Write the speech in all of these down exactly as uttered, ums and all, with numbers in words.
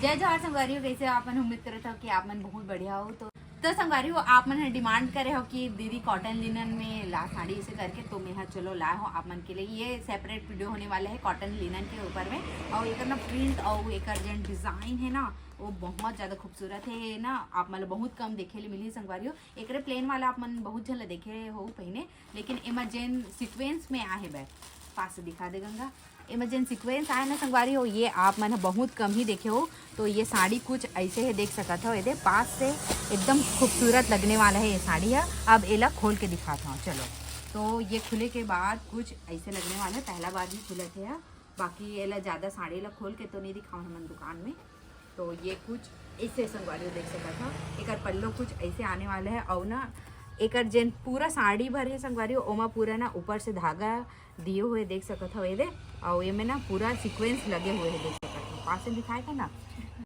जय जोहार संगवारी हो, कैसे हो आप मन? उम्मीद करत हो कि आप मन बहुत बढ़िया हो। तो तो संगवारी हो, आप मन ह डिमांड करे हो कि दीदी कॉटन लिनन में ला साड़ी, ऐसे करके, तो मैं ह चलो लाए हो आप मन के लिए। ये सेपरेट वीडियो होने वाला है कॉटन लिनन के ऊपर में। और एकर ना प्रिंट और एकर जन डिजाइन है ना, वो बहुत ज्यादा खूबसूरत है ना। आप मन ल बहुत कम देखे ले मिलही संगवारी हो। एकरे प्लेन वाला आप मन बहुत झन ल देखे हो पहले, लेकिन एमा जेन सीक्वेंस में आहे बै, पास से दिखा दे गंगा। एमा जेन सीक्वेंस आए ना संगवारी हो, ये आप मन ह बहुत कम ही देखे हो। तो ये साड़ी कुछ ऐसे है, देख सकत हो, एदे पास से एकदम खूबसूरत लगने वाला है ये साड़ी है। अब एला खोल के दिखाता हूँ, चलो। तो ये खुले के बाद कुछ ऐसे लगने वाला है, पहला बार ही खुलत है। बाकी एला ज्यादा साड़ी ला खोल के तो नहीं दिखाओ हमन दुकान में। तो ये कुछ ऐसे संगवारी हो देख सकत हो, एकर पल्लो कुछ ऐसे आने वाला है। और ना एकर जेन पूरा साड़ी भर है संगवारी हो, ओमा पूरा ना ऊपर से धागा दिए हुए देख सकत हो एदे। और ये में ना पूरा सीक्वेंस लगे हुए है, देख सकत हो, पास से दिखाए था ना।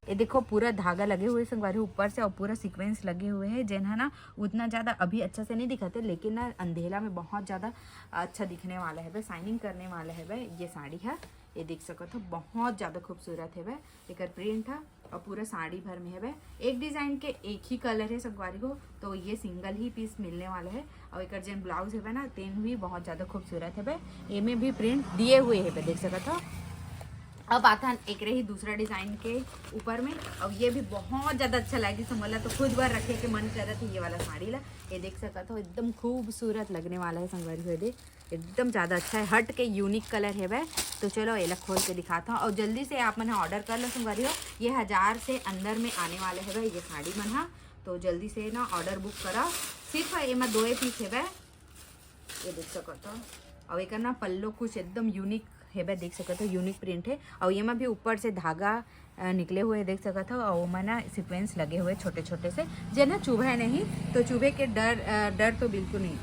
ये देखो, पूरा धागा लगे हुए संगवारी हो ऊपर से, और पूरा सीक्वेंस लगे हुए है, जेन है ना उतना ज्यादा अभी अच्छा से नहीं दिखाते, लेकिन ना अंधेला में बहुत ज्यादा अच्छा दिखने वाला है, शाइनिंग करने वाला है ये साड़ी है। ये देख सकत हो, बहुत ज्यादा खूबसूरत है एकर प्रिंट है। और पूरा साड़ी भर में है। एक डिजाइन के एक ही कलर है संगवारी हो, तो ये सिंगल ही पीस मिलने वाला है। और एकर जेन ब्लाउज है ना, तेन भी बहुत ज्यादा खूबसूरत है। एमे भी प्रिंट दिए हुए है, देख सकत हो। अब आथन एकरे ही दूसरा डिजाइन के ऊपर में। और ये भी बहुत ज्यादा अच्छा लगी, तो मोला तो खुद बार रखे के मन करत है ये वाला साड़ी ला। ये देख सकत हो, एकदम खूबसूरत लगने वाला है संगवारी हो। ये एकदम ज्यादा अच्छा है, हट के यूनिक कलर है। तो चलो एला खोल के दिखाता हूँ और जल्दी से आप मन ऑर्डर कर लो संगवारी हो। ये हजार से अंदर में आने वाले है ये साड़ी मन हा। तो जल्दी से ना ऑर्डर बुक करा। सिर्फ एमा दो पीस है, ये देख सकत हो। और एकर ना पल्लो कुछ एकदम यूनिक है, देख सकत हो, यूनिक प्रिंट है। और एमा भी ऊपर से धागा अ, निकले हुए देख सकत हो, और ओमा ना सीक्वेंस लगे हुए छोटे छोटे से, जेन ह चुभे नहीं। तो चुभे के डर, अ, डर तो बिल्कुल नहीं,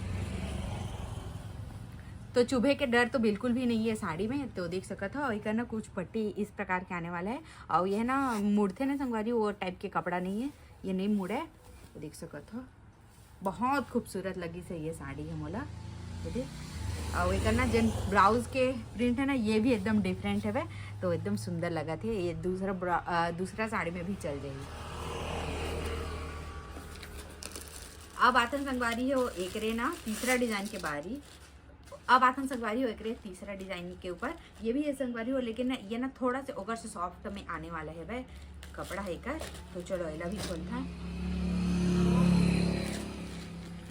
तो चुभे के डर तो बिल्कुल भी नहीं है साड़ी में। तो देख सकत हो, एकर ना कुछ पट्टी इस प्रकार के आने वाला है। और ये ना मुड़थे ना संगवारी, वो टाइप के कपड़ा नहीं है, ये नहीं मुड़े। तो देख सकत हो, बहुत खूबसूरत लगी से ये साड़ी है मोला, ठीक है। और एकर ना जेन ब्लाउज के प्रिंट है ना, ये भी एकदम डिफरेंट है, तो एकदम सुंदर लगत है। ये दूसरा ब्रा-, अ, दूसरा साड़ी में भी चल जाएगी। अब आथन संगवारी हो एकरे ना तीसरा डिजाइन के बारी। अब आथन संगवारी हो एकरे तीसरा डिजाइन के ऊपर। ये भी है संगवारी हो, लेकिन ना, ये ना थोड़ा से ओकर से सॉफ्ट में आने वाला है भाई कपड़ा है एकर। तो चलो एला भी खोलता है।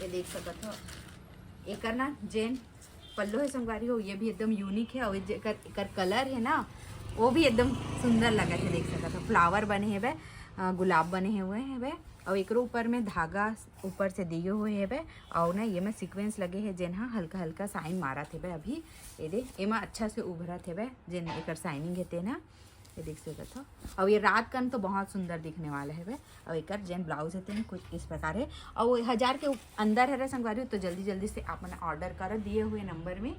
ये देख सकत हो, एकर ना जेन पल्लो है संगवारी हो, ये भी एकदम यूनिक है। और जेकर एकर कलर है ना, वो भी एकदम सुंदर लगा है, देख सकत हो। फ्लावर बने हेबे, अ, गुलाब बने हुए हेबे। और एकरो ऊपर में धागा ऊपर से दिए हुए हेबे। और ना ये में सीक्वेंस लगे है, जेन हा हल्का हल्का साइन मारत हेबे अभी। ये दे, एमा अच्छा से उभरत हेबे, जेन एकर साइनिंग है तेन हा। ये देख सकत हो। और ये रात कन तो बहुत सुंदर दिखने वाला हेबे। और एकर जेन ब्लाउज है तेन कुछ इस प्रकार है। और हजार के उप-, अंदर हरे संगवारी हो, तो जल्दी जल्दी से आप मन ऑर्डर कर दिए हुए नंबर में।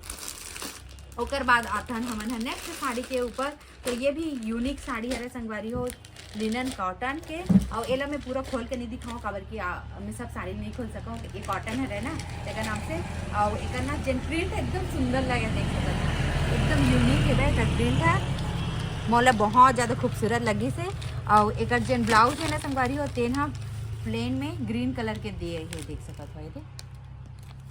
ओकर बाद आथन हमन ह नेक्स्ट साड़ी के ऊपर। तो ये भी यूनिक साड़ी हरे संगवारी हो, लिनन कॉटन के। और एला मैं पूरा खोल के नहीं दिखाऊँ, काबर कि आ, मैं सब साड़ी नहीं खोल सकूँ। ये कॉटन हरे ना, तेकर नाम से। और एकर ना जेन प्रिंट एकदम सुंदर लगे, देख सकत हो, एकदम यूनिक है एकर प्रिंट है। मोला बहुत ज्यादा खूबसूरत लगी से। और एकर जेन ब्लाउज है ना संगवारी हो, तेन हा प्लेन में ग्रीन कलर के दिए है, देख सकत हो।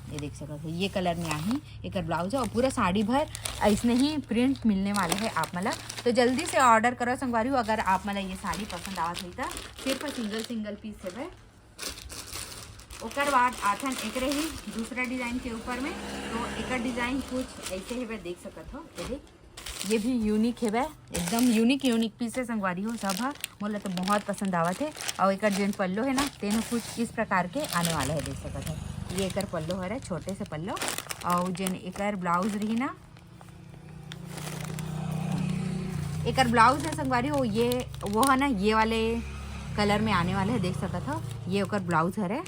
ये देख सकत हो, ये कलर में आही एकर ब्लाउज है। और पूरा साड़ी भर ऐसने ही प्रिंट मिलने वाला है आप मन ला। तो जल्दी से ऑर्डर करो संगवारी हो, अगर आप मन ला ये साड़ी पसंद आवत है तो। सिर्फ सिंगल सिंगल पीस है। ओकर बाद आथन एकरे ही दूसरा डिजाइन के ऊपर में। तो एकर डिजाइन कुछ ऐसे हेबे, देख सकत हो। ये देख, ये भी यूनिक हेबे, एकदम यूनिक यूनिक पीस है संगवारी हो सब हा। मोला तो बहुत पसंद आवत है। और एकर जेन पल्लो है ना, तेन कुछ इस प्रकार के आने वाला है, देख सकत हो। ये एकर पल्लो हरे, छोटे से पल्लो। और जेन एकर ब्लाउज रही ना, एकर ब्लाउज है संगवारी हो, ये वो है ना, ये वाले कलर में आने वाले है, देख सकत हो। ये ओकर ब्लाउज हरे।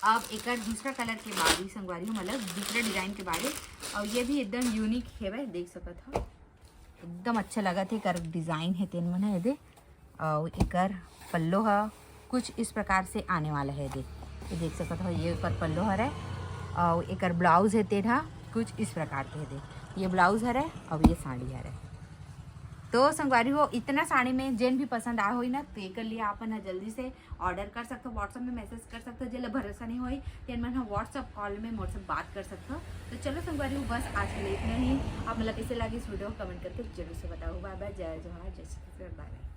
अब एकर दूसरा कलर के बारी संगवारी हो, मतलब दूसरा डिजाइन के बारी। और ये भी एकदम यूनिक हेबे, देख सकत हो, एकदम अच्छा लगत है एकर डिजाइन है तेन मन है दे। और एकर पल्लो हा कुछ इस प्रकार से आने वाला है दे। ये देख सकत हो, ये एकर पल्लो हरे। और एकर ब्लाउज है तेन हा कुछ इस प्रकार के हे दे, ये ब्लाउज हरे और ये साड़ी हरे। तो संगवारी हो, इतना साड़ी में जेन भी पसंद आए होई ना, तो एकर लिए आपन ह जल्दी से ऑर्डर कर सकते हो, WhatsApp में मैसेज कर सकते हो। जेला भरोसा नहीं होई, तेन मन ह WhatsApp कॉल में मोर से बात कर सकते हो। तो चलो संगवारी हो, बस आज के लिए इतना ही। आप मतलब कैसे लगी इस वीडियो को कमेंट करके जरूर से बताओ। बाय बाय, जय जोहार, जय छत्तीसगढ़, बाय बाय।